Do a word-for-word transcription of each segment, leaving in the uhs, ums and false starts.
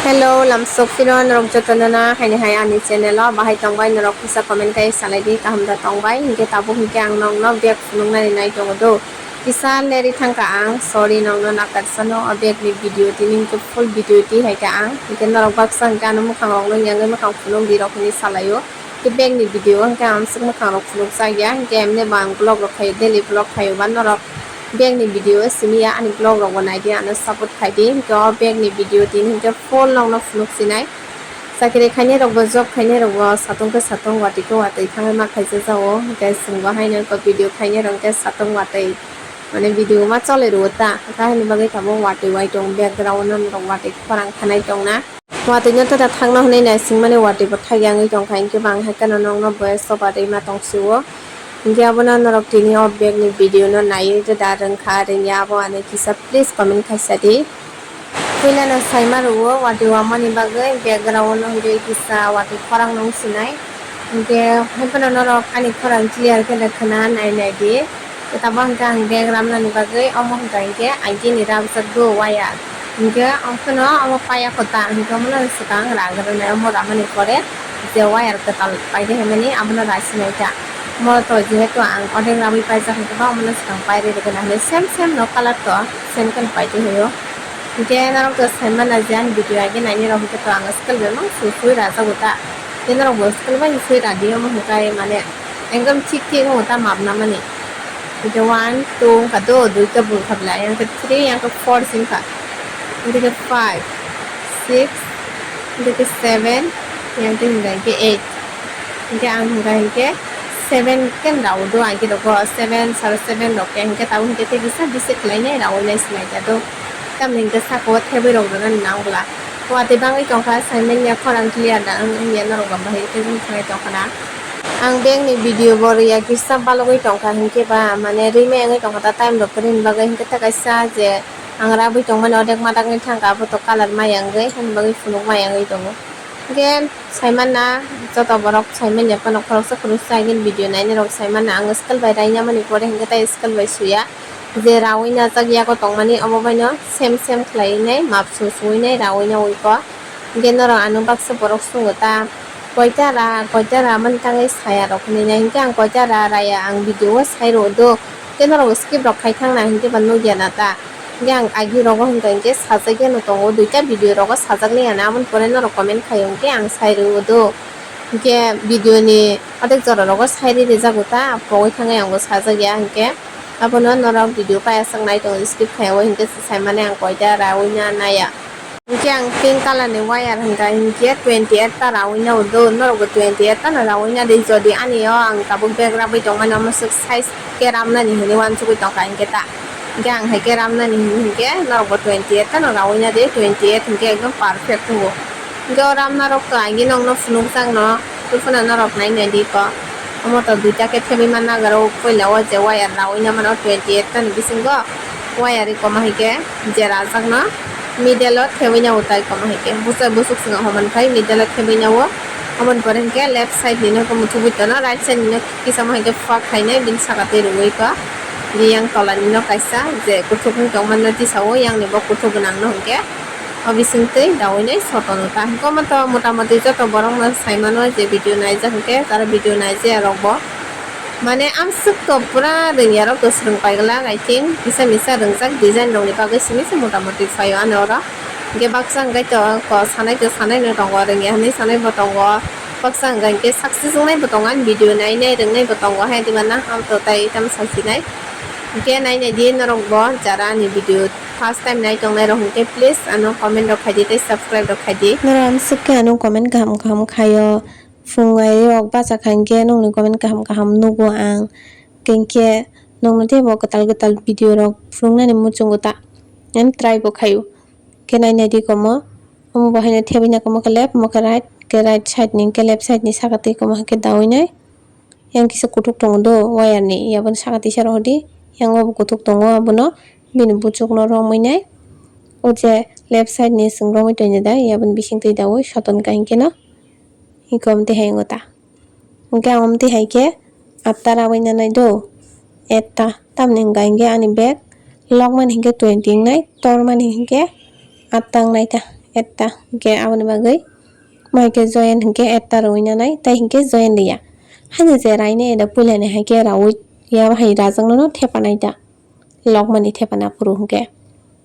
Hello, lamsok phiro norok jotono na haini hai ani channel o bahai tongbai, norok kisa comment kai salai di, kaham da tongbai? Hinkhe tabuk hinkhe ang nokno bag phunuknani nai tongo do. Kisa leri thangkha ang, sorry nokno nakarsano o bag ni video tini hinkhe full video ti haikha ang. Hinkhe norok baksa hinkhe ano mwkhang rokno yangwi mwkhang phunuk di rok hinwi salaio. Hinkhe bag ni video hinkhe ang swk mwkhang rok phunukjakya, hinkhe emni bo ang vlog rok khaio, daily vlog khaio ba norok. Bag ni video simi ya, ani vlog rok bo nai di, ano support khai di. Hinkhe o bag ni video tini hinkhe full nokno phunuk sinai. Chakri khainai rok bo, job khainai rok bo satung khe satung, watwi khe watwi thangwi ma khaijak jao. Hinkhe chwng bo haino kok video khainai rok hinkhe satung watwi, mane video ma choli rwo ta. Hinkhe haini bagwi tabuk watwi wai tong, background o norok watwi khorang khanai tong na. Watwi no tata thangna hwnwi naisingmani watwi bo thagi yangwi tongkha, hinkhe bo ang hai kheno nokno bo soba rwima tong sio. Hinkhe abono norok tini o bag ni video no naiwi da rwngkha rwngya abo ani kisa please comment khaisa di. Puila no saima rwo watwi wamani bagwi background o hwnwi kisa watwi khorang nung sinai. Hinkhe hai phano norok ani khorang clear khe da khna nai nai di. Tabuk hinkhe ang bag ramnani bagwi omo hinkha hinkhe aigini rabjak do wire. Hinkhe omo phano omo paya kota hinkhe omono swkang ragrwnai omo ramani pore je wire kwtal paide hinmani abono rasinai ta. Omo to jehetu ang odek rabwi paijak hinkhe ba omono swkang pairwi rwgwna hinwi same same no colour to same khe paide hinwi o. Hinkhe norok to saimana je ani video age nainai rok hinkhe to ang scale bai mang sui sui rajago ta. Tei norok bo scale bai sui radi omo hinkhe mane ekdom thik thik wngkha ta map namani. Hinkhe one, two wngkha do, duita bwkha belai, yang khe three, yang khe four se wngkha. Hinkhe five, six, hinkhe seven, yang khe hinkha hinkhe eight. Hinkhe ang hinkha hinkhe seven khe rao do, ang khe rokgo seven, sare seven rok khe hinkhe tabuk hinkhe tei kisa bisi khlainai raui nai se naikha do. Tamni hinkhe saka o thebwi rok rwnani nang bwla. Watwi bangwi tongkha, saimanya khorang clear da wng wngya norok ba bahai tei wng thanai tongkha na. Ang bag ni video bo rwya kisa balogwi tongkha hinkhe ba mane rwima wngwi tongkha ta time rok kwrwini bagwi hinkhe ta kaisa je ang rabwi tongmani odek madakni thangkha abo to colour maya wngwi hani bagwi phunuk maya wngwi tongo. Hinkhe saimana joto borok saimanya phano khoroksa khoroksa agini video nainai rok saimana ang scale bai rainamani pore hinkhe ta scale bai suya. Je raui najak yago tongmani omo baino sem sem khlaiwi nai map sung sungwi nai raui naui kho. Hinkhe norok ano baksa borok sungo ta koita ra koita ra mani tangwi saya rok hinwi nai hinkhe ang koita ra raya ang video o sai rw do. Hinkhe norok skip rok khai thang na hinkhe ba nukya na ta. Hinkhe ang agi rogo hinkha hinkhe sajak yano tongo duita video rogo sajak liya na aboni pore norok comment khai o hinkhe ang sai rw do. Hinkhe video ni odek jora rogo sai ri rijak ta pogwi thangwi ang bo sajak ya hinkhe. Abono norok video payasok nai tongo skip khaiwi hinkhe se saimani ang koita raui na naya. Hinkhe ang pink colour ni wire hinkha hinkhe twenty eight ta raui na do norok bo twenty eight ta no raui na di jodi ani o ang tabuk bag rabwi tongmani omo swk size khe ramnani hinwi uansugwi tongkha hinkhe ta. Hinkhe ang hai khe ramnani hinwi hinkhe norok bo twenty eight ta no raui na di twenty eight hinkhe ekdom perfect wngo. Hinkhe o ramna rok to agi nokno phunukjak no. Tei phano norok nai nai di ko. Omo to duita khe thebwi man nagaro puila o je wire raui na mano twenty eight ta ni bisingo wire ri koma hai khe je rajak no middle o thebwi na utai koma hai khe busa busuk swngo homan khai middle o thebwi na o. Omo ni pore hinkhe left side ni no muchugwi tono right side ni no kisa mo hai khe pha khainai bini saka twi rwui ko. Biyang tola ni no kaisa je kuthuk wng tong mano tisa o yang ni bo kuthuk gwnang no hinkhe. O bising twi daui nai soto no ta. Hinkhe omo to mota moti joto borok no sai mano je video naijak hinkhe, aro video naijaya rok bo. Mane amswk to pura rwngya rok to swrwng pai glak, I think. Kisa misa rwngjak design rok ni bagwi simi se mota moti phai o ani oro. Hinkhe baksa hinkhe to ko sanai to sanai no tongo, rwngya hinwi sanai bo tongo. Baksa hinkhe success wngnai bo tongo, ani video nai nai rwngnai bo tongo, hai diba na ham to tai tamo sasinai. Hinkhe nai nai di norok bo jara ani video. First time nai tongnai rok hinkhe please ano comment rok khai di tei subscribe rok khai di. Norok amswk khe ano comment kaham kaham khaio. Phung airok bacha kha hinkhe nokni comment kaham kaham nugo ang. Hinkhe nokno teibo kwtal kwtal video rok phunuknani muchungo ta. Ani try bo khaio. Khe nai nai di komo. Omo bo haino thebwi na komo khe left, omo khe right, khe right side ni hinkhe left side ni saka twi komo hinkhe daui nai. Yang kisa kuthuk tongo do wire ni, yaboni saka tisa rohor di, yang o bo kuthuk tongo, abono bini buchuk no romwi nai. O je left side ni chwng romwi tongya da, yaboni bising twi daui soton kaham khe no. Hinkhe omo twi hai wngo ta. Hinkhe ang omo twi hai khe atta raui nanai do, atta. Tamni hwnka hinkhe ani bag lokmani hinkhe twenty wngnai, tormani hinkhe atta wngnai ta. etta, hwnkhe aboni bagwi ma hwnkhe join hwnkhe etta rwui nanai, tei hwnkhe join rwya. Haino je rainai eda puilani hai khe raui ya hai rajakno no thepanai da. Lokmani thepana phuru hwnkhe.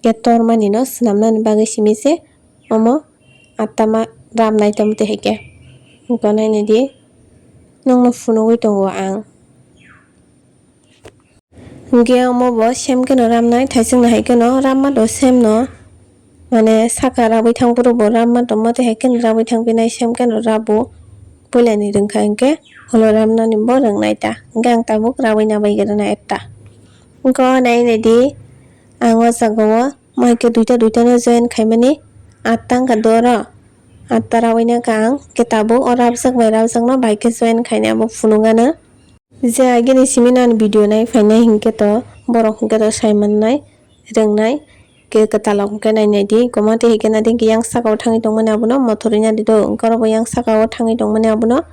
Khe tormani no swnamnani bagwi simi se omo attama ramnai tamo twi hai khe. Hwnkhe nainai di, nokno phunugwi tongo ang. Hwnkhe omo bo same kheno ramnai, thaisingno hai kheno ramma do same no, mane saka rabwi thang phuru bo ramma tongma tei hai kheno rabwi thang phinai same kheno rabo. Puilani rwngkha hwnkhe holo ramnani bo rwngnai ta, hwnkhe ang tabuk rabwi nabai gana ekta. Hwnkhe o nai nai di, ang o jaga o ma hai khe duita duita no join khaimani atta wngkha do oro, atta rabwi nangkha ang, hwnkhe tabuk o rabjak bai rabjak no bai khe join khainai abo phunukgana. Je agini simi no ani video nai phainai hinkhe to borok hinkhe to sai mannai, rwngnai, ke kwtalok hinkhe nainai di, koma tei hinkhe nadi hinkhe yang saka o thangwi tongmani abono mothorwi nadi do, hinkhe oro bo yang saka o thangwi tongmani abono,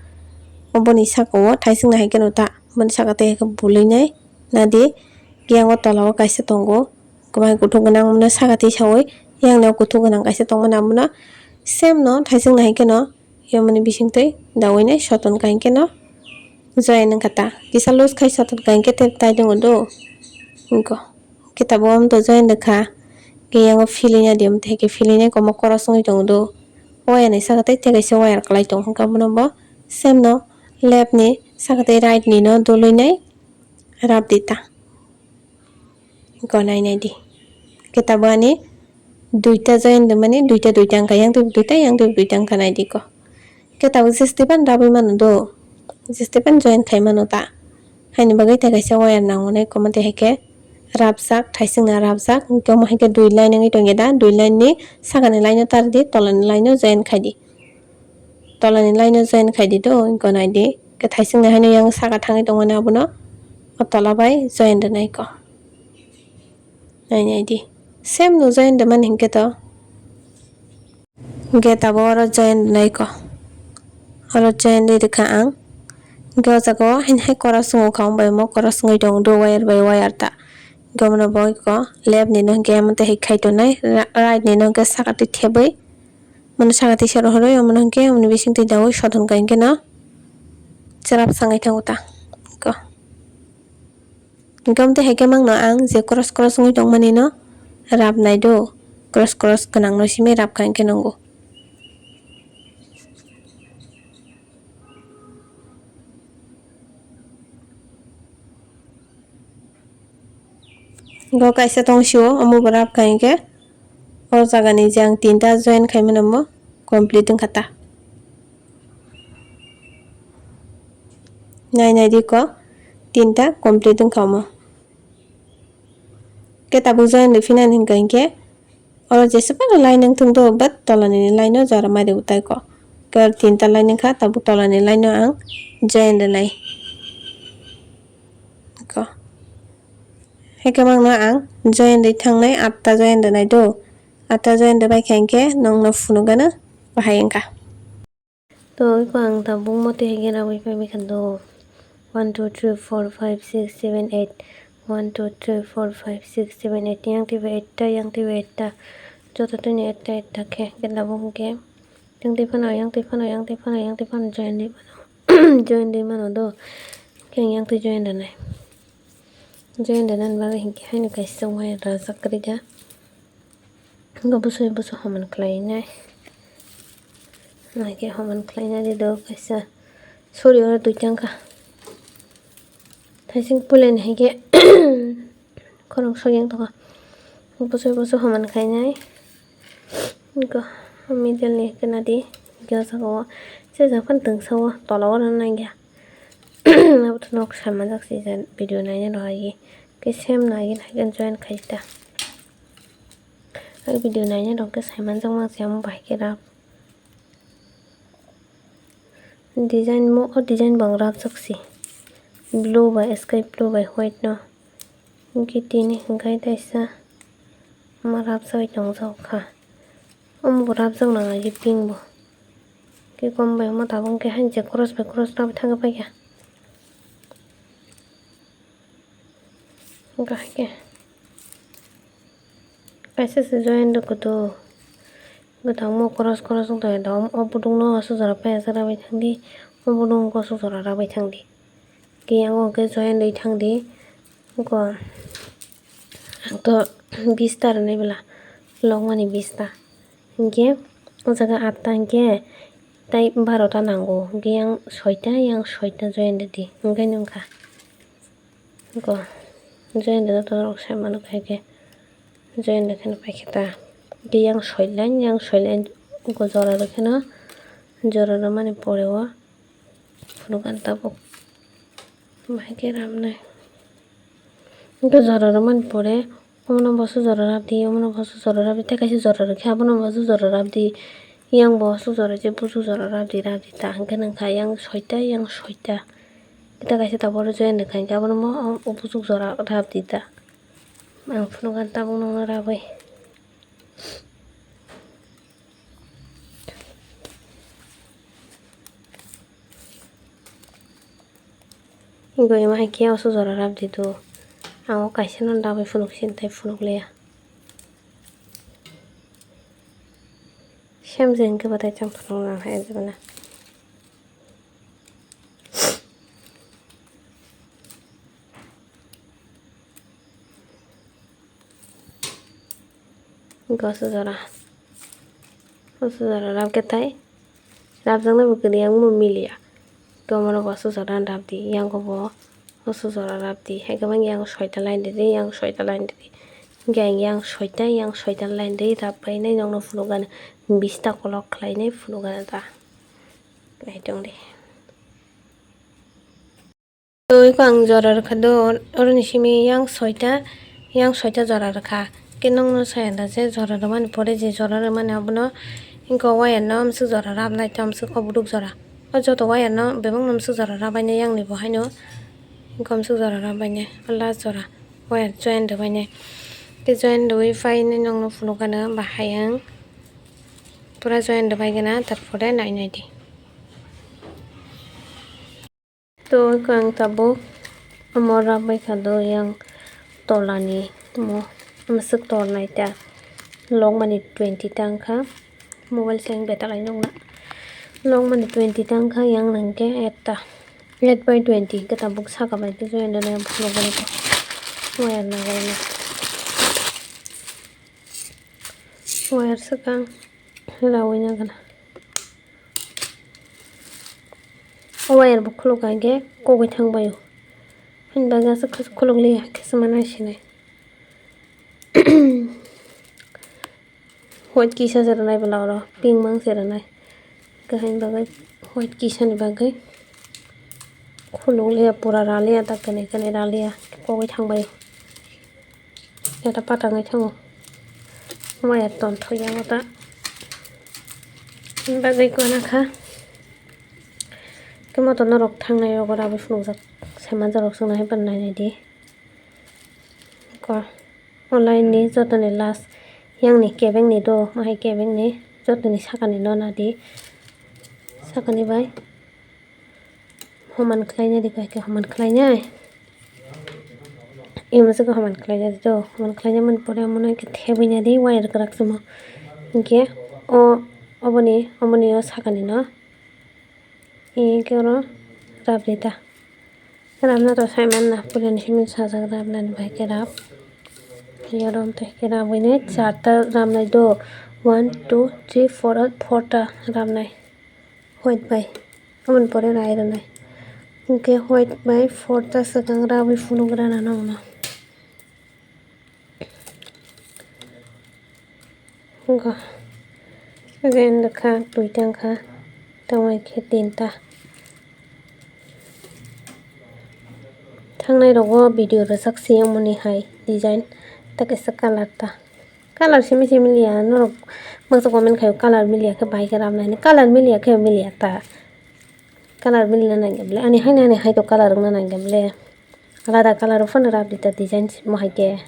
oboni saka o thaisingna hinkhe no ta, boni saka tei hinkhe bulwi nai nadi, yang o tola o kaisa tongo, kwbang kuthuk gwnang abono saka tei sawi, yang no kuthuk gwnang kaisa tongmani abono same no thaisingna hinkhe no. Yomoni bisingtwi dawino soton kainkhe no join wngkha ta. Kisa loose khai soton kainkhe tei tai tongo do. Wngkha. Khe tabuk omoto join rwkha. Khe yango feeling ya di omoto hai khe feeling ya komo koros wngwi tongo do. Waya ni saka tei tei kaisa wire kwlai tongo hwnkhe abono bo same no left ni saka tei right ni no dolwi nai rab di ta. Ko nai nai di. Khe tabuk ani duita join de mani duita duita wngkha, yang twi duita, yang twi duita wngkha nai di ko. Khe tabuk jeste ban rabwi mano do. Jeste ban join khai mano ta. Haini bagwi tei kaisa wire nango nai komo tei hai khe rabjak, thaisingna rabjak. Hwnkhe omo hai khe dui line wngwi tongya da. Dui line ni sakani line no tar di, tolani line no join khai di. Tolani line no join khai di do, wngkha nai di. Khe thaisingni haino yang saka thangwi tongmani abono o tola bai join rwnai ko. Nai nai di. Same no join rwmani hinkhe to. Hwnkhe tabuk oro join rwnai ko. Oro join rwi rwkha ang. Hwnkhe o jaga o haino hai koros wngkha, wng bai omo koros wngwi tongo do wire bai wire ta. Hwnkhe omono bo ko left ni no hwnkhe omo tei hai khai tongnai, ra-, right ni no hwnkhe saka twi thebwi. Mano saka tei sero horo, omono hwnkhe omoni bising twi daui soton kha hwnkhe no cherap sangai thango ta. Ko. Hwnkhe omtwi hai khe mangno ang je cross cross wngwi tongmani no rap nai do. Cross cross gwnang no simi rap kha hwnkhe nongo. Go kaisa tong sio, omo bo rap kha hwnkhe o jaga ni je ang tinta join khai mano mo complete wngkha ta. Nai nai di ko tinta complete wngkha omo. Khe tabuk join rw phinani hwnkha hinkhe oro jesa phano line wng thung do, but tolani line no jora mari utai ko. Khe oro tinta line wngkha, tabuk tolani line no ang join rwnai. Ko. Haikhe mangno ang join rwi thangnai, atta join rwnai do. Atta join rwbai kha hinkhe nongno phunukgano bahai wngkha. To iko ang tabuk motwi hai khe rabwi phai kha do. One, two, three, four, five, six, seven, eight. One, two, three, four, five, six, seven, eight. Yang twi bai eight ta, yang twi bai eight ta. Joto twi ni eight ta, eight ta khe, khe tabuk hinkhe. Yang twi phano, yang twi phano, yang twi phano, yang twi phano join rwi mano. Join rwi mano do. Khe yang twi join rwnai. Join rwnani bagwi hinkhe haino kaisa wire rajak kwrwi da. Wngkha bwsai bwsai homan khlainai. Naikhe homan khlainai de do kaisa. Sorry, oro duita wngkha. Thaising puilani hai khe khorang soi yang tongkha. Bwsai bwsai homan khlainai. Wngkha middle ni khe nadi. Hwnkhe o jaga o se jang phano twngsa o tola o rwna nangya. Abo to nok sai manjak se video naina rw hai khe same nai nai khe join khai ta. Ang video naina rok khe sai manjak mang se omo bai khe rap. Design mo o design bo ang rapjak se. Blue bai sky blue bai white no. Hwnkhe tini hwnkhe kaisa ma rapjagwi tongjak kha. Omo bo rapjak nang ai pink bo. Khe kom bai omo tabuk khe hai je cross bai cross rapwi thangwi paikha. Hwnkhe hai khe kaisa se join rw kudu. Gotangmo cross cross wng tongwi tong, o budukno aswk jora paiyasa rabai thangdi, o budukno aswk jora rabai thangdi. Khe yang o khe join rwi thangdi. Go ang to bista rwnai bwla, lokmani bista. Hinkhe o jaga atta hinkhe tai barota nango, hinkhe yang soita, yang soita join rwdi, hinkhe nungkha. Go join rwna to norok sai mano, khe join rwkheno paikhe ta. Hinkhe yang soi line, yang soi line go jora rwkheno, jora rwmani pore o phunukgani tabuk. Bahai khe ramnai. Hinkhe jora rwmani pore omono bo aswk jora rabdi, omono bo aswk jora rabdi, tei kaisa jora rwkhe abono bo aswk jora rabdi. Yang bo aswk jora je buju jora rabdi, rabdi ta. Hinkhe nungkha yang soita, yang soita. Tei kaisa tabuk oro join rwkha hinkhe abono mo o bujuk jora rabdi ta. Ang phunukgani tabuk nokno rabai. Hinkhe omo hai khe aswk jora rabdi do. Ang o kaisa no dabai phunuk sin tei phunuk liya. Sem je hinkhe batai chang phunuk nang hai jebana. Goso jora, goso jora rab khe tai rabjaknai bo kwrwi, yang bo miliya. Tomono goso jora rabdi, yang bo goso jora rabdi. Hai khe bang yang soita line ridi, yang soita line ridi. Hinkhe ang yang soita, yang soita line ridi rab bai nai nokno phunukgani bista kolok khlainai phunukgani ta. Naitong di. Tei ang jora rwkha do, oroni simi yang soita, yang soita jora rwkha. Khe nokno saya da je jora rwmani pore je jora rwmani abono hinkhe o wire no amswk jora rabnai, tei amswk o buduk jora. O joto wire no bebak no amswk jora rabainai yang ni bo haino. Hinkhe amswk jora rabainai, o last jora wire join rwbainai. Tei join rwui painai nokno phunukgano bahai ang. Pura join rwbaigana, tarpore nainai di. To ang tabuk omo rab bai kha do yang tolani omo, omo swk tornai ta, lokmani twenty ta wngkha, mobile se ang betalai nukna, lokmani twenty ta wngkha, yang nangkhe eight ta, eight by twenty khe tabuk saka bai khe join rwnai ang phunukgani khe wire nanglaina, wire swkang rawi nangana. O wire bo khuluk hai khe kogwi thang bai o. Hwnba gasa khuluk liya khe se mano sinai. White kisa se rwnai bwla oro, pink mang se rwnai. Kahini bagwi white kisa ni bagwi khuluk liya, pura ra liya, ta kwnwi kwnwi ra liya, kogwi thang bai o. Eta patangwi thango. Wire ton thokya wngkha ta. Bagwi kona kha. Khe motor norok thangnai rogo rw phunukjak. Saimanjak rok swngna hai phan nainai di. Ko online ni jotoni last yang ni kebeng ni do, mahai kebeng ni jotoni saka ni no nadi. Saka ni bai. Homan khlainai di, khe homan khlainai. Imo se homan khlainai di to, homan khlainai mani pore omono khe thebwi nai di wire kwrak simo. Hinkhe o, oboni, omoni o sakani no. Hinkhe oro rab di ta. Rabna to sai manna, purani simi sajak rabnani bai khe rab. Oro tei khe rabwi nai charta rabnai do. One, two, three, four, four ta rabnai. White bai. Aboni pore rai rwnai. Hinkhe white bai four ta swkang rawi phunuk rana nokno. Hinkhe. Hinkhe wngkha duita wngkha. Tamo khe tinta. Thangnai rogo video rwchak siyamoni hai design. Ta kaisa colour ta. Colour simi simi liya, norok baksa comment khaio colour miliya khe bai khe rabnai hwnwi. Colour miliya khe miliya ta. Colour milina nangya bwle. Ani haino ani hai to colour wngna nangya bwle. Alada colour phano rab di ta design simo hai khe.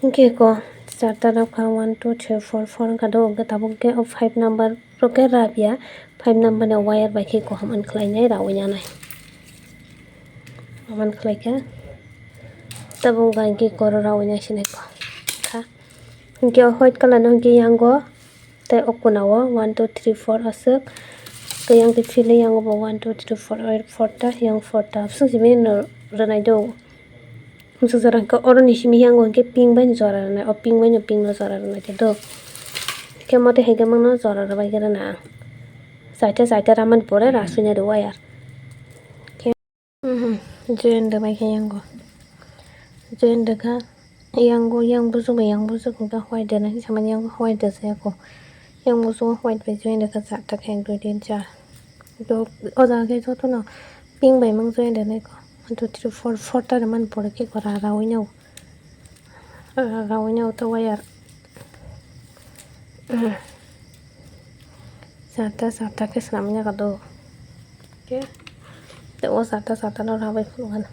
Hinkhe ko charta rab kha, one, two, three, four, four wngkha do, hinkhe tabuk khe o five number rok khe rab ya. Five number ni wire bai khe kaham ani khlai nai, rawi nai. Kaham ani khlai khe tabuk bai khe koro rawi nai sinai kha. Hinkhe o white colour no hinkhe yango Tei o kuna o one, two, three, four aswk. Tei yang tei philwi yang bo one, two, three, four, four ta, yang four ta. Bwswk simi no rwnai do. Bwswk jora hwnkhe oro ni simi yango hwnkhe pink bai no jora rwnai, o pink bai no pink no jora rwnai khe do. Khe mote hai khe mano jora rwbai khe rwna ang. Chaita chaita ramani pore rasui nai rw wire. Khe, mhm, join rwbai khe yango. Join rwkha yango, yang bujuk bai yang bujuk hwnkhe white rwnai hinwi samani yango white rwjak ya kho. Yang bujuk white bai join rwkha chaita khe ek dui tin char. Do o jaga khe jotono pink bai mang join rwnai kho. One, two, three, four, four ta rwmani pore khe ra, raui no. Ra, raui no to wire. Sata, sata khe swnamwi naka do. Khe, tei o sata, sata no rabai phunukha.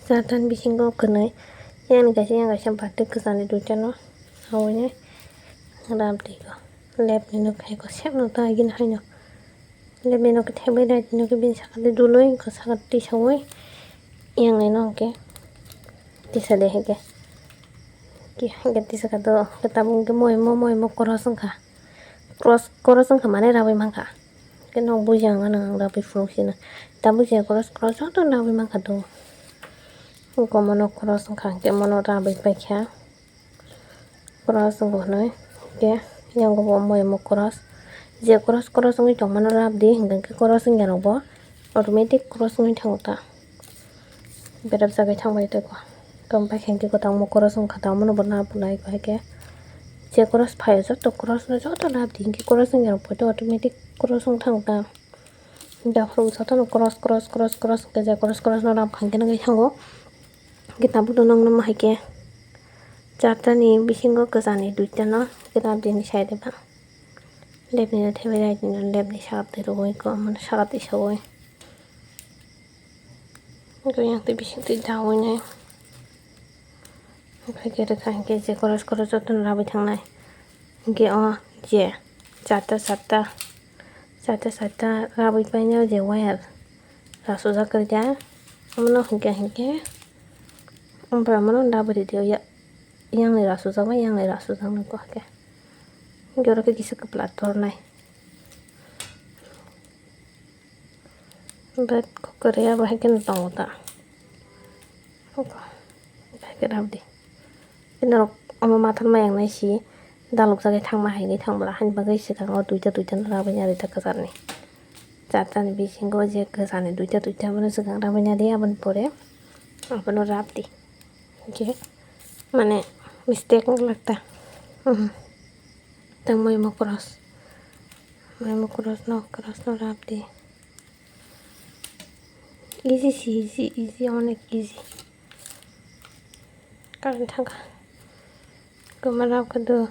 Sata ni bisingo kwnwi. Yang kaisa, yang kaisa bati kwchani duita no. Raui nai. Ram twi kho. Left ni no khai kho. Sep no ta agini hai no. Lebeno khe thebwi right no khe bini saka de dului, wngkha saka tisaui, yang nai no hwnkhe tisa de hwnkhe. Ki hwnkhe tisa kha do, hwnkhe tabuk hwnkhe moimo, moimo cross wngkha. Cross, cross wngkha mane rabwi mankha. Hwnkhe nok buji ang ano ang rabwi phunuk sino. Tabuk je cross, cross joto rabwi mankha do. Hwnkhe mono cross wngkha, hwnkhe mono rabwi paikha. Cross wngkha hwnwi khe yango bo moimo cross. Je cross, cross wngwi tongmano rab di, hwnkhe cross wngya rokbo automatic cross wngwi thango ta. Berap jagwi thangbai tei kho. Tamo bai khe hwnkhe kwtal mo cross wngkha, tamo no bo rab nai kho hai khe. Je cross phaio joto cross no joto rab di, hwnkhe cross wngya rok bo automatic cross wng thango ta. Daphuru jotono cross, cross, cross, cross hwnkhe je cross, cross no rab kha hwnkhe nugwi thango. Hwnkhe tabukno nokno ma hai khe charta ni bisingo kwchani duita no kwtal bini side o ba left ni no thebwi right ni no left ni saka twi rwui khe omo no saka twi saui. Hwnkhe yang twi bising twi daui nai. Hwnkhe khe rwkha hwnkhe je cross cross jotono rabwi thangnai. Hwnkhe o je charta charta, charta charta rabwi painai o je wire rasujak kwrwi kha. Omono hwnkhe hwnkhe omono rabwi rwdi o ya-, yang ni rasujak bai yang ni rasujak nai khe. Hwnkhe oro khe kisa kwpla tornai. Bed kwrwi abo hai kheno tongo ta. Hai khe rabdi. Norok omo mathar ma yang nai si dalok jagwi thangma hai ni thang bwla hani bagwi swkang o duita duita no rabwi nai rwdi ta kwchar ni. Charta ni bisingo je kwchar ni duita duita bono swkang rabwi nai rwdi aboni pore abono rabdi. Hwnkhe mane mistake wng lak ta. Mhm. Tang moimo cross. Moimo cross no, cross no rabdi. Easy si, easy, easy, onek easy. Current thangkha. Kwma rab kha do.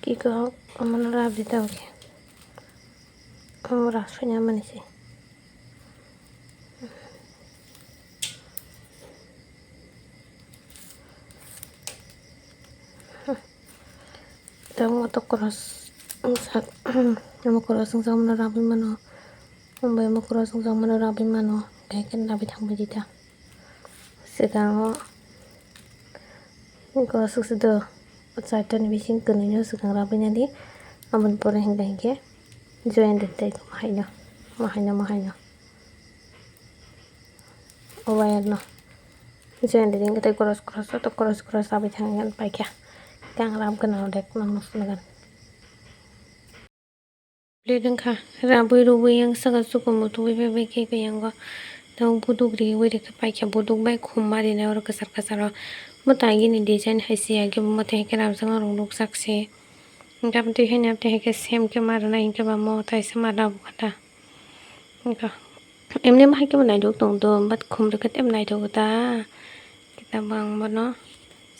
Ki kok, omono rab di tamo khe. Omo rab sui nai mani se. Tamo to cross wngsa, omo cross wngsa omono rabwi mano. Omo bai omo cross wngsa omono rabwi mano. Hwnkhe khe rabwi thangbai di ta. Swkang o cross wngsa do. O charta ni bising kwnwi no swkang rabwi nai di. Aboni pore hwnkhe hwnkhe join rwdi tei mahaino, mahaino, mahaino. O wire no. Join rwdi hwnkhe tei cross cross, joto cross cross rabwi thangwi paikha. Tei ang rab gwnang rok nokno phunukgwn. Blade wngkha, rabwi rubwi yang saka chukumu tubui bai bai khe khe yango. Tei buduk riwi rikhe paikha, buduk bai khum ma rinai oro kwchar kwcharo. Bo tagini design hai se ya khe bo mote hai khe rabjak norok nukjak se. Hwnkhe aboni twi haino aboni twi hai khe same khe ma rwnai hwnkhe ba mo taisa ma rw kha ta. Wngkha. Emni ma hai khe bo naithok tong do, but khum rwkhe tei naithok ta. Khe tabuk ang bono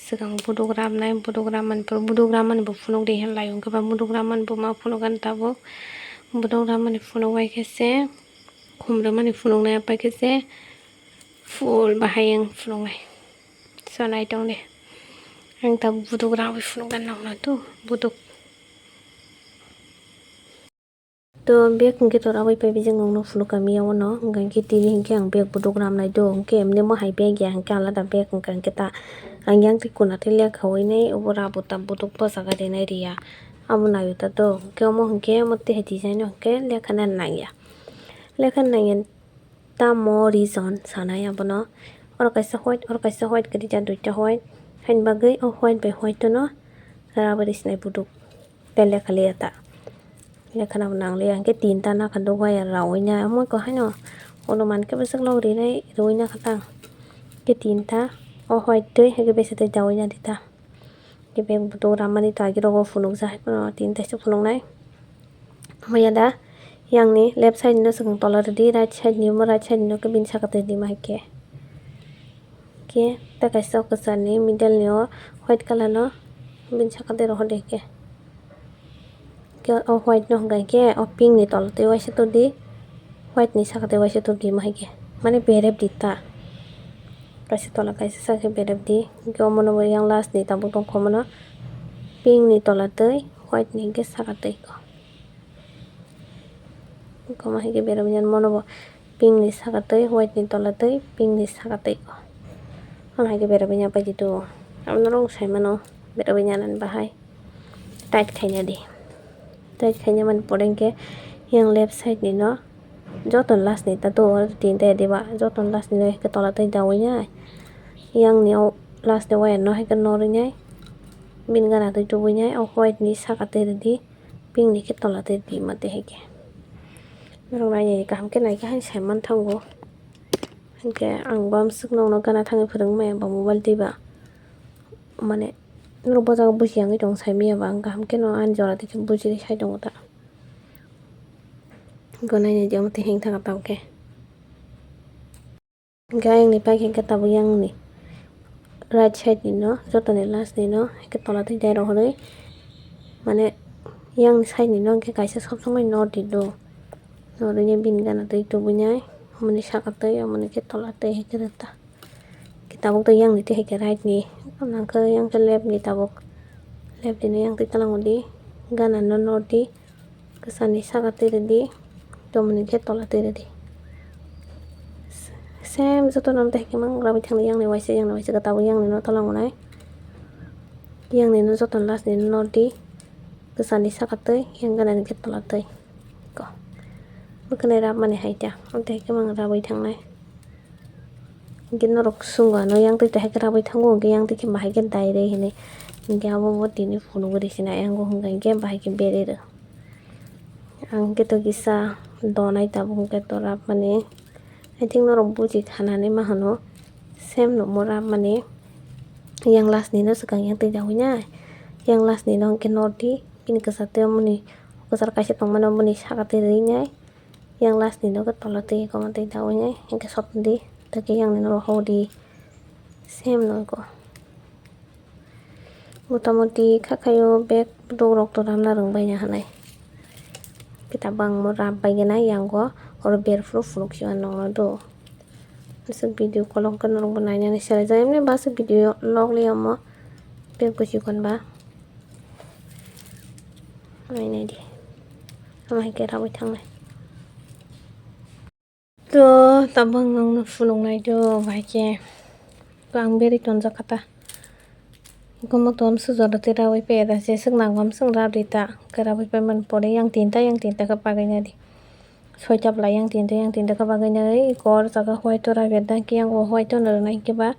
swkang buduk rabnai, buduk rabmani pore, buduk rabmani bo phunuk di hwnlai, wngkhe ba buduk rabmani bo ma phunukgani tabuk. Buduk rabmani phunuk bai khe se, khum rwmani phunuknai bai khe se, full bahai wng phunuknai. So naitong de. Ang tabuk buduk rabwi phunukgani nokno tu, buduk. To bag hwnkhe to rabwi phai bijak nokno phunuk kami ya ono, hwnkhe tini hwnkhe ang bag buduk ramnai do, hwnkhe emni mo hai bag ya, hwnkhe alada bag hwnkha hwnkhe ta ang yang twi kuna twi lekha wi nai, obo rabo ta buduk bwsaka rinai riya, amo naio ta do, hwnkhe omo hwnkhe omo twi hai design no hwnkhe lekha nani nangya, lekha nangya. Tamo reason sanai abono. Oro kaisa white, oro kaisa white kwrwi jak, duita white. Haini bagwi o white bai white no rubber sinai buduk. Tei lekha liya ta. Lekha nabo nang liya. Hwnkhe tinta nakha do wire rawi na. Omo khe haino onuman khe bwswk log rinai rwi nakha ta. Hwnkhe tinta o white twi, hwnkhe besa twi dawi na di ta. Khe bag buduk ramani to agi rogo phunukjak hai phano tini taisa phunuknai. Omo ya da, yang ni left side no swkang tola rwdi, right side ni omo right side no khe bini saka twi rwdi ma hai khe. Khe ta kaisa o kwchar ni middle ni o white colour no bini saka twi rohor di khe. Khe o white no hwnkha khe o pink ni tola twi waisa twi di, white ni saka twi waisa twi di ma hai khe. Mane berep di ta. Kaisa tola kaisa saka berep di. Hwnkhe omono bo yang last ni tabuk tongkha omono pink ni tola twi white ni hwnkhe saka twi ko. Hwnkhe omo hai khe berep di mono bo. Pink ni saka twi, white ni tola twi, pink ni saka twi ko. Omo hai khe berabwi ya paidi do. Abo norok sai mano berabwi ya nani bahai. Tight khaina di. Tight khaina mani pore hwnkhe yang left side ni no joto last ni ta do, oro tin ta ya diba, joto last ni no hai khe tola twi dawi nai. Yang ni o last ni wire no hai khe norwi nai. Bini gana twi tubui nai, o white ni saka twi rwdi. Pink ni khe tola twi di ma twi hai khe. Norok nainai kaham khe nai khe haino sai manthango. Hinkhe ang bo amswk nokno gana thangwi phwrwng maya ba mobile twi ba. Mane norok bo jaga buji yangwi tong sai maya ba ang kaham kheno ani jora twi khe buji sai tongo ta. Hinkhe nainai di omo twi heng thangkha tamo khe. Hingke ayang ni paikha hingke tabuk yang ni right side ni no, joto ni last ni no, hingke tola twi dai rok hwnwi, mane yang ni side ni no hingke kaisa sob somoi no di do, no ri bini gana twi tubui nai, omo ni saka twi, omo ni khe tola twi hingke rwta, hingke tabuk twi yang ni twi hingke right ni, nangkhe yang khe left ni tabuk, left ni no yang twi twlang di, gana no no di. Kwchani saka twi rwdi, tomoni khe tola twi rwdi. Same jotono tei hwnkhe mang rabwi thangdi, yang ni waisa, yang ni waisa kwtal, yang ni no tola wngnai, yang ni no jotono last ni no di, kwchani saka twi, yang gana ni khe tola twi. Ko, bwkhwnai rabmani hai ta, tei hwnkhe mang rabwi thangnai. Hingke norok swnggo ano yang twi twi hai khe rabwi thango, hingke yang twi khe bahai khe dai rw hinwi. Hingke abo bo tini phunugwi rw sina, ayang o hwnka hingke bahai khe berwi rw. Ang khe to kisa donai tabuk hingke to rabmani. I think norok buji khanani ma hwno, same nukmo rabmani. Yang last ni no swkang yang twi dawi nai. Yang last ni no hingke nor di, bini kwchar twi mani, kwchar kaisa tongmani mani saka twi rwi nai. Yang last ni no khe tola twi koma twi dawi nai, hingke sotdi, ta khe yang ni no hodi, same no ko. Motamoti kha khaio bag dok rok to ramna rwng bai ya hinwi. Kita bangmo rap bai gana yang go, oro berfru phunuk si nong no do. Aswk video kolok khe norok bo nainani selai jak, emni bo aswk video log liya omo, bag bo chikon ba. Nainai di. Omo hai khe rabwi thangnai. To, tabuk ang nokno phunuknai do, bahai khe. To, ang berwi tonjak kha ta. Gomo tom sujoro tei rabwi paiya da, jeswk nangam swng rabdi ta. Khe rabwi paimani pore yang tinta, yang tinta khe bagwi nai di. Soita bwlai yang tinta, yang tinta khe bagwi nai. Kor jaga white o rabya da, khe yang o white o no rwnai khe ba.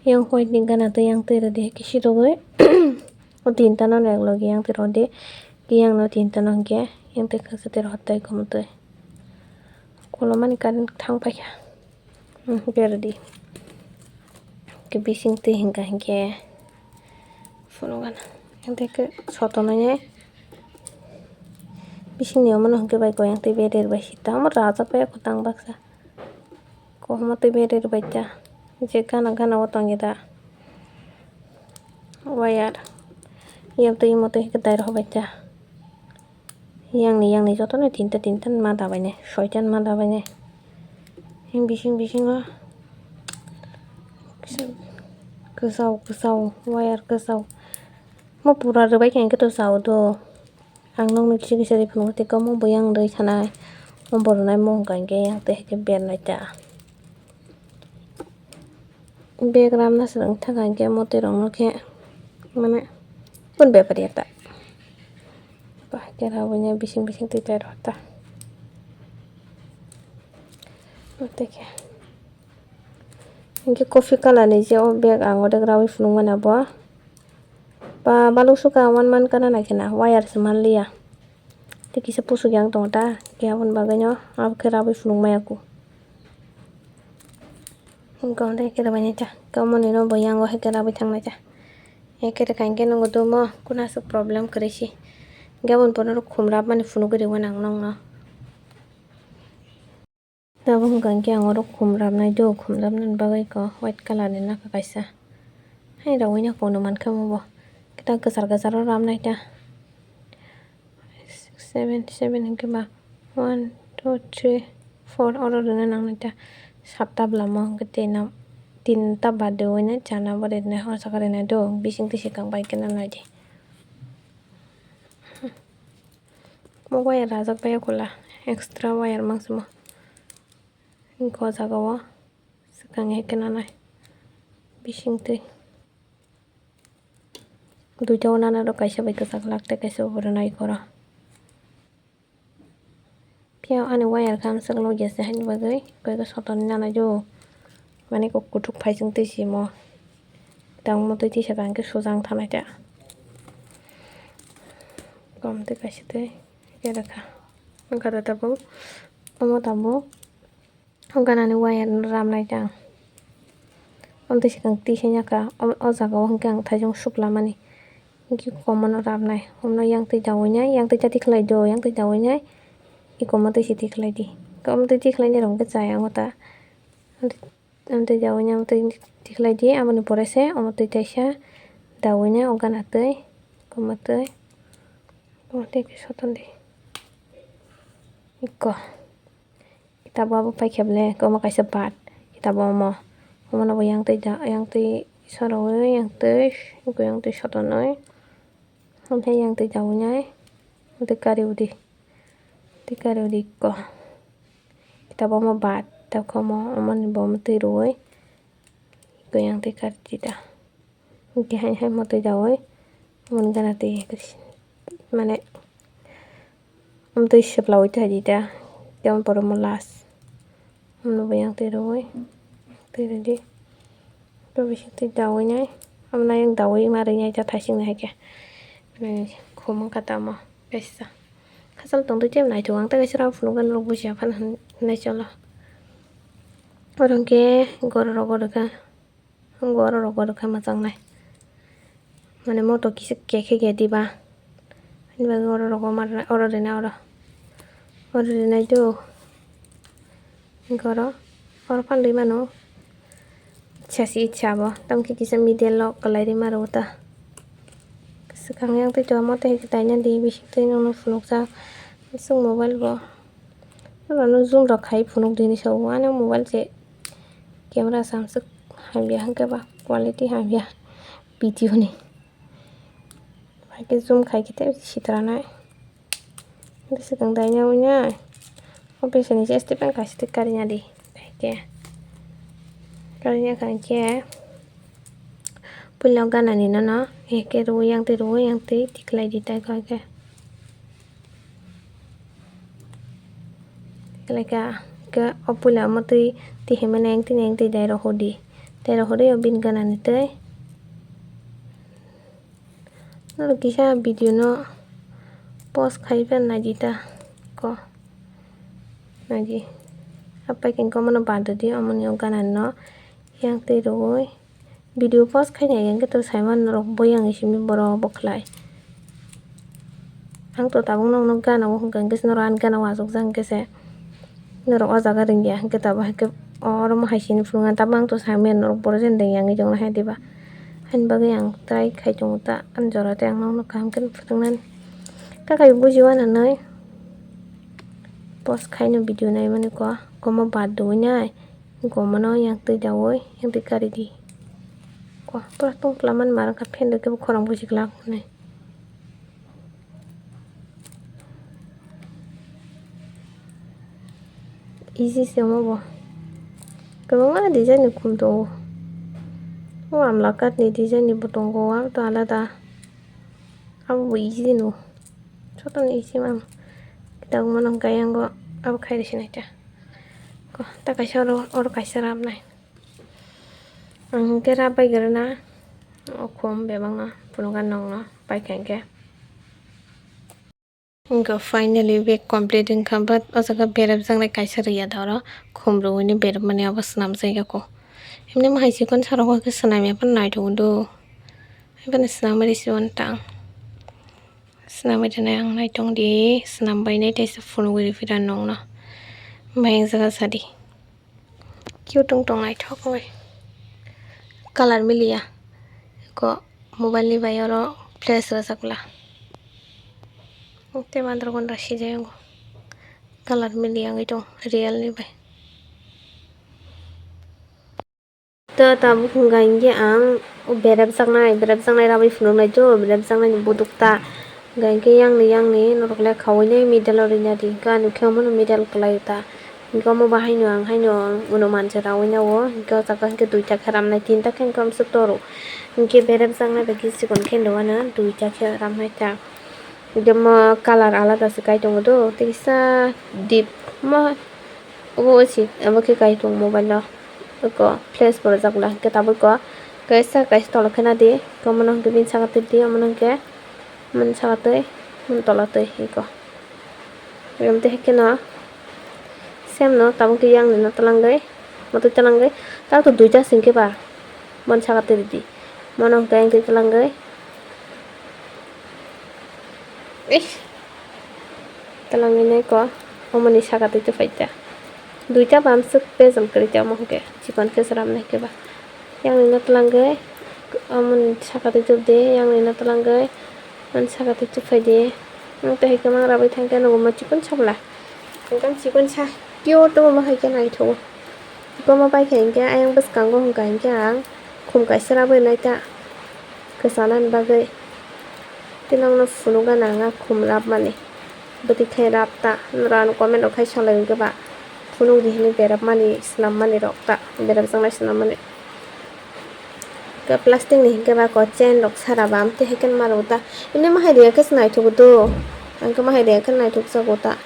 Yang white ni gana tei yang twi rwdi, khe sitogwi. O tinta no ek logi yang twi rwdi. Khe yang no tinta no hwnkhe, yang twi khaksa twi rw hotai khumtwi. Kolomani current thang paikha. Hmm, berdi. Ke bising twi hingka hingke. Phunukgana. Hingke ke sotonoi ne. Bisingni omono hingke bai koyang twi berdi bai sita. Omo rajak bai kotang baksa. Kohoma twi berdi bai ta. Je gana gana o tongya da. Wire. Yab twi imo twi hingke dai rw bai ta. Yang ni, yang ni joto no tinta, tinta ma dabai nai, soita ma dabai nai. Yang bising, bisingo kisa kwchao, kwchao, wire kwchao. Mo pura rwbai khe hwnkhe to chao do. Ang nokni kisa kisa ri phunukgo tei kwbangma buyang rwi thanai. O bo rwnai mung hwnkha hwnkhe yang tei hai khe bernai ta. Bag ramna swrwng thangkha hwnkhe mwtwi rokno khe mane kun bepar ya ta. Ba khe rabuina bising bising twi chai rw ta. Tei khe hwnkhe coffee colour ni je o bag ang order rawi phunukmani abo. Ba baluk sukha one month kana nai khena wire se manliya. Tei kisa pusuk yang tongo ta, khe aboni bagwi no abo khe rabwi phunuk maya kho. Hwnkhe hwnkhe khe rabai nai ta, khe omo ni no bo yang o hai khe rabwi thang nai ta. Hai khe rwkha hwnkhe nwngo dumo, kuna aswk problem kwrwi si. Hwnkhe aboni pore no khum rap mani phunugwi rw nang nokno. Tabuk hwnkha hwnkhe ang oro khum rapnai do, khum rapnani bagwi kok white colour ni nokha kaisa. Hai rawui no kono mankha omo bo. Khe ta kwchar kwchar o rapnai ta. Six, seven, seven hwnkhe ba one, two, three, four oro rwna nangnai ta. Satta bwlamo hwnkhe tei no tinta baad de uaino chana bo rwnai, o jaga rwnai do, bising twi swkang bai khe no nai di. Mo wire rajak bai kula, extra wire mangsamo. Hwnkhe o jaga o swkang hai khe nanai bising twi. Duita o nana rok kaisa bai kwchak lak tei kaisa bo rwnai koro. Phiya ani wire khe ang swk logya se haini bagwi koi khe sotonwi nanai do. Mane kok kuthuk phai chwng twi simo. Tangmo twi tisa khe sujang thanai ta. Kom twi kaisa twi khe rwkha. Wngkha da tabuk. Omo tabuk. O ganani wire no ramnai ta ang. Amtwi swkang twi se naka o, o jaga o hwnkhe ang thaijong suklamani. Hwnkhe komono ramnai. Omono yang twi daui nai, yang twi ta tikhlai do, yang twi daui nai. Iko omo twi se tikhlai di. Omo twi tikhlai nai rok hwnkhe chaya wngkha ta. Amtwi daui nai, amtwi tikhlai di, aboni pore se omo twi taisa daui nai o gana twi, komo twi. Omo twi soton di. Iko. Kitabo abo paikhe bole, omo kaisa baat. Kitabo omo. Omono bo yang twi da, yang twi sorowi, yang twi, yang twi sotonwi. Omo khe yang twi daui nai, yang twi kari udi. Twi kari udi ko. Kitabo omo baat, tabuk omo, omoni bo omo twi rwui. Ko yang twi kari di da. Hwnkhe hai hai mwtwi daui, omo ni gana twi mane, omo twi seplaui thai di ta, tei omo pore omo last, omo bo yang twi rwui, twi rwdi, tei bising twi daui nai, omo ayang daui ma rwinai ta thaising nai hai khe, khum wngkha ta omo kaisa, khachal tongtwi tei naithok ang tei kaisa rw phunukgwi norok bujiya phano hinwi chwlo, oro hwnkhe gorok rok gorokha. Oro rok oro khe mwchang nai. Mane moto kisa kekhe khe diba. Ani bagwi oro rok oro rina oro. Oro rinai do. Goro. Oro phan rwi mano. Ichha si ichha bo. Tamokhe kisa middle o kwlai rima rwo ta. Swkang yang twi to moto hai khe taina di bising twi nokno phunukjak. Aswk mobile bo. Norokno zoom rok khai phunuk di hinwi sa o. Ani mobile se camera samswk hamya hwnkhe ba quality hamya video ni. Hai khe zoom khai khe tei sitra nai. Bwswkang daina wngnai. O bwswkni je step kaisa twi karina di. Hai khe karina kha khe puila o ganani nono hai khe rwui yang twi rwui yang twi tikhlai di tai kha khe. Kalaika khe o puila omo twi tihimani engtwi engtwi dai rw hodi. Dai rw hodi o bini ganani twi. Norok kisa video no pause khai pen naidi ta ko. Naidi. Apai khe omono bad rwdi omoni o ganani no yang twi rwui. Video pause khaina hwnkhe to saiman norok boyang simi borok bo khlai. Ang to tabuk nokno gana o hwnkha hwnkhe norok ani gana o achukjak hwnkhe se norok o jaga rwngya hwnkhe tabuk hwnkhe oro mo hai sini phunuknai tabuk ang to samya norok borok jani rwngya wngwi tongna hai diba. Ani bagwi ang try khai tongo ta ani jora tei ang nokno kaham khe phunuknani. Kakai bujiwano hinwi pause khaino video naimani ko komo bad rwui nai. Gomano yang twi daui yang twi kari di. Ko pura tong plamani mara kha phen rwkhe bo khorang buji glak nai. easy se omo bo. Kwbangma design ni khum tongo. O amla card ni design ni bo tongo, abo to alada. Abo bo easy no. Joto ni easy mang. Kitab mano hwnkhe ayang go abo khai rw sinai ta. Ko, ta kaisa oro, oro kaisa ramnai. Ang hwnkhe rap bai kwrwna. O khum bebakno phunukha nokno paikha hwnkhe. Hwnkhe finally bag complete wngkha, but o jaga berep jaknai kaisa rwya da oro, khum rwui ni berep mani abo swnam jai ya kho. Himni mahai chikon sarok khe swnam ya phano naithok do. Haibano swnam ri si uan tang. Swnam ri nai ang naithok di, swnam bai nai teisa phunugwi rw phira nokno. Bai ang jaga sadi. Cute wng tong naithok oi. Color miliya. Ko mobile ni bai oro flash rwjak bwla. Tei mandra gondra sijai wngo. Color miliya wngwi tong real ni bai. To tabuk hwnka hinkhe ang berep jaknai, berep jaknai rabwi phunuknai to, berep jaknai ni buduk ta. Hwnkhe yang ni, yang ni norok le khawui nai middle o rwina di. Hwnkhe ani khe omo no middle kwlai ta. Hwnkhe omo bo haino ang haino uno mansa raui na o. Hwnkhe o jaga hwnkhe duita khe ramnai, tinta khe hwnkhe amsuk toro. Hwnkhe berep jaknai bai khe chikon khe hinwi uano duita khe ramnai ta. Hwnkhe omo colour alada se kai tongo do. Tei kisa deep mo obo uchi obo khe kai tongo mobile o. Eko flash bo rwjak bwla hwnkhe tabuk ko kaisa kaisa tolo khe na di. Omo no hwnkhe bini saka twi di, omo no hwnkhe. Mani saka twi, mani tola twi eko. Em, tei hai kheno same no tabuk khe yang ni no twlangwi, mwtwi twlangwi, tabuk to duita se hwnkhe ba, mani saka twi rwdi, mano hwnkhe hwnkhe twlangwi, ish, twlangwi no eko, omoni saka twi twi phaikha, duita ba amswk bejal kwrwi tei omo hwnkhe chikon khe swnam nai khe ba. Yang ni no twlangwi, omo ni saka twi tubdi, yang ni no twlangwi, mani saka twi tubphaidi. Nwng tei hai kwmang rabwi thangkhe nugo mo chikon sa bwla. Hwnkhe chikon sa, pure tongma hai khe naithogo. Chikon ma pai khe hinkhe ayang bwskango hwnkha hinkhe ang khum kaisa rabwi naita kwchanani bagwi. Tei nokno phunukgana ang a khum rabmani. Bwtwi khe rab ta, norok ano comment rok khai salai hwnkhe ba phunuk di hinwi berap mani, swnam mani rok ta, berap jaknai swnam mani. Khe plastic ni hinkhe ba ko chain rok sara ba, amtwi hai khe ma rw ta, ini ma hai riya khe se naithok do, ang khe ma hai riya khe naithok jago ta,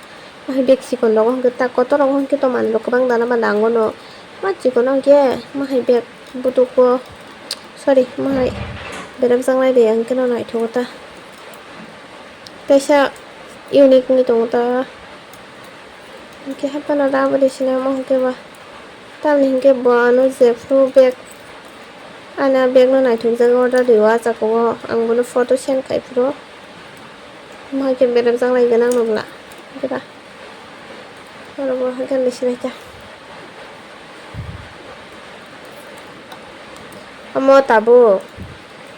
ma hai bag chikon rogo hinkhe ta kotor rogo hinkhe to manwi rok kwbang dana ba nango no, ma chikon o hinkhe ma hai bag. Buduk bo, sorry, ma hai berap jaknai de, ang khe no naithogo ta. Kaisa unique wngwi tongo ta. Hinkhe haphano rab ri sinai omo hinkhe ba. Tamni hinkhe bo ano jephru bag, ani a bag no naithok jak order rio, ah jagao ang bono photo send khai phuru. Omo hai khe berap jaknai gwnang no bwla. Hinkhe ba. Oro bo haikhe nai sinai ta. Omo tabuk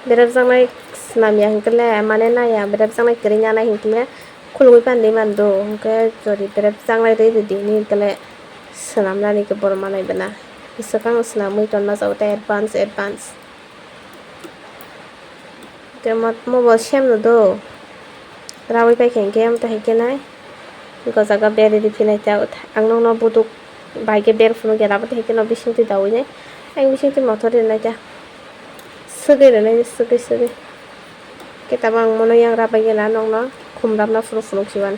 berep jaknai swnam ya hinkhe le, mane nai ya, berep jaknai kwrwi nai hinkhe le khulugwi pande mando, hinkhe jodi berep jaknai rwi rwdi hini hinkhe le swnam nani khe borok manai bwna. Swkang swnamwi tonma jago tei advance, advance. Tei mo, mo bo same no do. Rawi pai khe hinkhe, amtwi hai khe nai. Go jaga beri ri phinai ta. Ang nokno buduk bai khe ber phunuk ya, rabo tei hai khe no bising twi dawi nai. Ang bising twi mothor ri nai ta. Swgwi ri nai, swgwi, swgwi. Khe tamo ang mono yang rabai gela nokno khum rabna phuru phunuk si mano.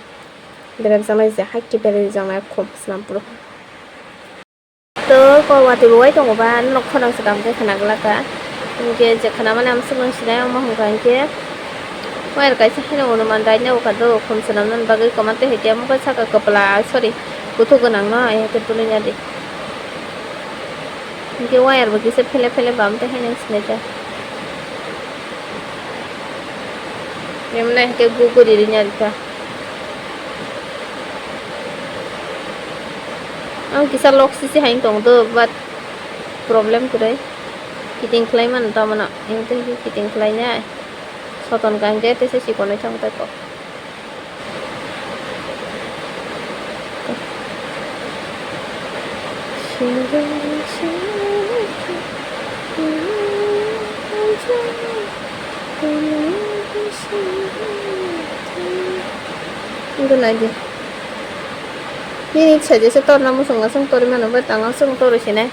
Berep jaknai je hai khe beri ri jaknai khum swnam phuru. To ko watwi bo wai tongo ba, nok khorang se kam khe khna glak ka. Hinkhe je khna mani amswk nang sinai, omo hwn ka hinkhe wire kaisa haino hwnwi man dai, nw kha do khum swnam nani bagwi kwma tei hai khe omo khe saka kwpla, sorry, kuthuk gwnang no, hai khe tuli ya di. Hinkhe wire bo kisa phele phele bam tei haino sinai ta. Emne hinkhe guguri ri ya di ta. Ang kisa lok sisi hai tong do, but problem kwrwi. Kiting khlai mano tamano, ang tei kiting khlai nai. Soton ka hinkhe tei se chikon oi thang tai kok. Wngkha nai di. Nini sajese torna muchungno chwng torwi mano, but ang chwng torwi sinai.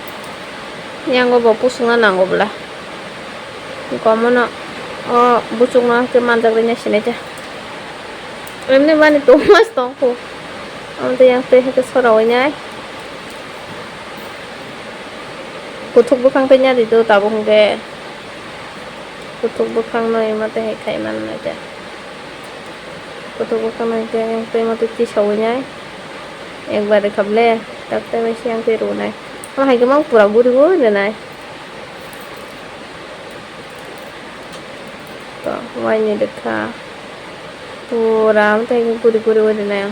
Yango bo pusungna nango bwla. Komono o buchukno khe manjak rwna sinai ta. Emni mani tongmas tongkhu. Amtwi yang twi hai khe sorawi nai. Kuthuk bwkhang twi nyadi do tabuk hwnkhe. Kuthuk bwkhangno ema twi hai khai mannai ta. Kuthuk bwkhangno hwnkhe yang twi motwi tisawi nai. Ekbar rwkha ble, tak tak bai se yang twi rwnai. Omo hai khe mang pura guri guri rwnai. To, waini rwkha. Pura omo twi guri guri rwnai.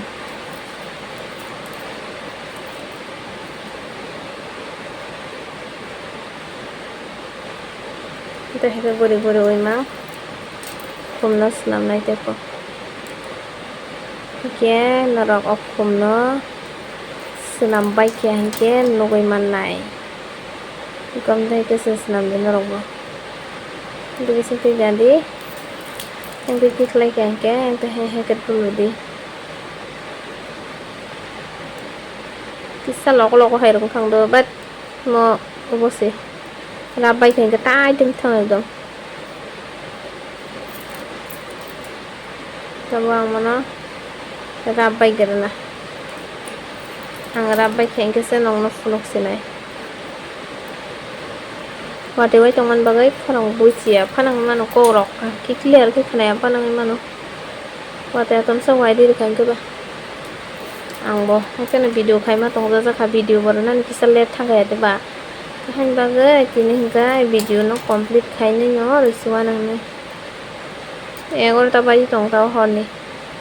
Tei hai khe guri guri wi mang khumno swnamnai tei kho. Hwnkhe norok o khumno swnam bai khe hwnkhe nugwi mannai. Gom dai khe se swnam di norok bo. Tei bising twi ja di. Tei twi khlai khe hwnkhe tei hai hai khe tulu di. Kisa logo logo hai rwng thang do, but mo obo se rap bai khe hwnkhe tai tong thang ekdom. Tabo ang mano rap bai gerana. Ang rap bai khe hwnkhe se nokno phunuk sinai. Watwi wai tongmani bagwi khorang buichiya phano wngmano kok rok khe clear khe khwnaya phano wngmano. Watwi atomsa wai riri kha hwnkhe ba. Ang bo hakhe no video khaima tongjajakha, video bo rwnani kisa late thangkha ya de ba. Haini bagwi tini hwnkhe video no complete khainai no rwchwano hinwi. Egarota baji tong tao horni.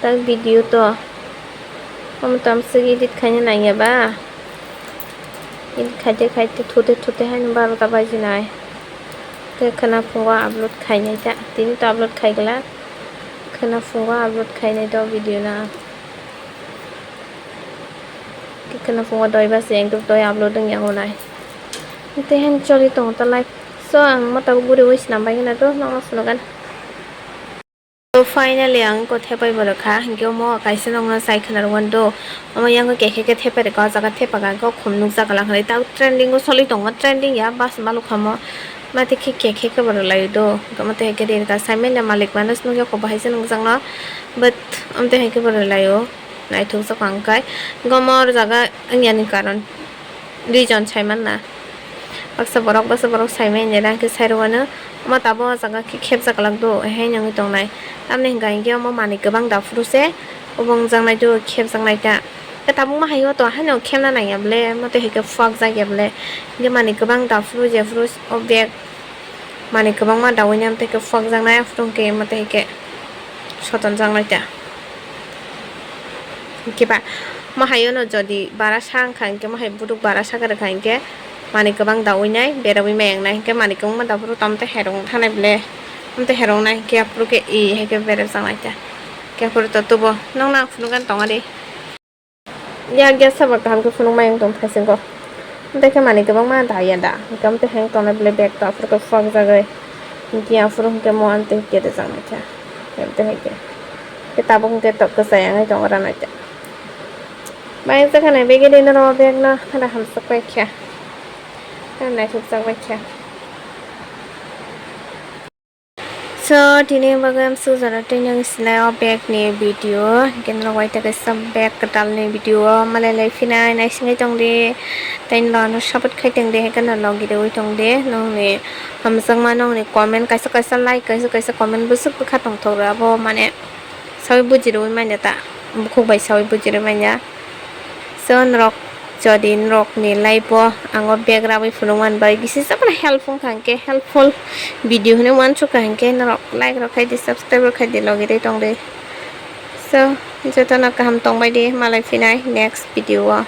Tak video to. Omo tamo swk edit khaina nangya ba. Edit khaite khaite thute thute haino barota baji nai. Khe khwna phungo upload khainai ta. Tini to upload khai glak. Khwna phungo upload khainai to video na. Khe khwna phungo doi basi ekdom doi upload wngya hwnai. Tei hen choli tongo ta live. So ang mata guri wi swnam bai khna to nokno swnam gan. So finally ang ko thepai bo rwkha, hinkhe omo kaisa nokno chai khna rwgan do. Omo yang khe khe khe thepai rwkha, o jaga thepa kha, o khum nukjak lang hinwi. Tei trending o soli tongo, trending ya bus maluk hamo. Mate khe khe khe khe bo rwlai do. Omo tei khe ri rwkha, saimanya malik manus nukya kho bahai se nukjakno. But omo tei hai khe bo rwlai o. Naithokjak ang kai. Gomor jaga wngya ni karon. Duijon sai manna. Baksa borok, baksa borok sai manya, hwnkhe sai rwano. Omo tabuk o jaga khe khepjak glak do, hai wngwi tongnai. Tamni hwnkha hinkhe omo manwi kwbang da phuru se, obo wngjaknai do, khepjaknai ta. Khe tabukma hai o to, haino khepna nangya ble, omo tei hai khe phwakjak ya ble. Hinkhe manwi kwbang da phuru, je phuru o bag. Manwi kwbangma dawini amtwi khe phwkjaknai, aphuru hwnkhe amtwi khe sotonjaknai ta. Hwnkhe ba, mo hayono jodi bara sa wngkha, hwnkhe mo hai buduk bara sa kwrwkha, hwnkhe manwi kwbang dawinai, berawi ma wngnai, hwnkhe manwi kwbangma da phuru tamo tei herok wngthanai ble, amtwi herok wngnai, hwnkhe aphuru khe e hai khe berajak nai ta. Hwnkhe aphuru to tubo nokno ang phunukgani tongo de. Yak ya sabo kaham khe phunuk mai wng tong thaisingo. Tei khe manwi kwbangma da ya da. Hwnkhe amtwi hang tongnai belai bag to aphuru khe phwkjagwi. Hwnkhe aphuru hwnkhe mo amtwi khe rijak nai kha. Amtwi hai khe. Khe tabuk hwnkhe tok kwchai wngwi tongo ranaita. Bai wngkha nai begini norok bag no hada hamsuk bai kha. Naithokjak bai kha. So, tini bagwi ang sujaro tei nang sinai o bag ni video, hwnkhe norok bai tei kaisa bag kwtal ni video o malai lai phinai naisingwi tongdi, tei norok ano support khai tongdi, hai kheno logi rwui tongdi, nongni hamjakma nongni comment kaisa kaisa like, kaisa kaisa comment bwswk bwkha tongthok rw abo mane. Sawi buji rwui manya ta, bukhuk bai sawi buji rwui manya. So norok jodi norokni life o ang o bag rabwi phunukmani bagwi kisa chapra help wngkha, hwnkhe helpful video hinwi uansukha, hwnkhe norok like rok khaidi, subscribe rok khaidi, logi tongdi. So jotono kaham tongbaidi, malai phinai next video o.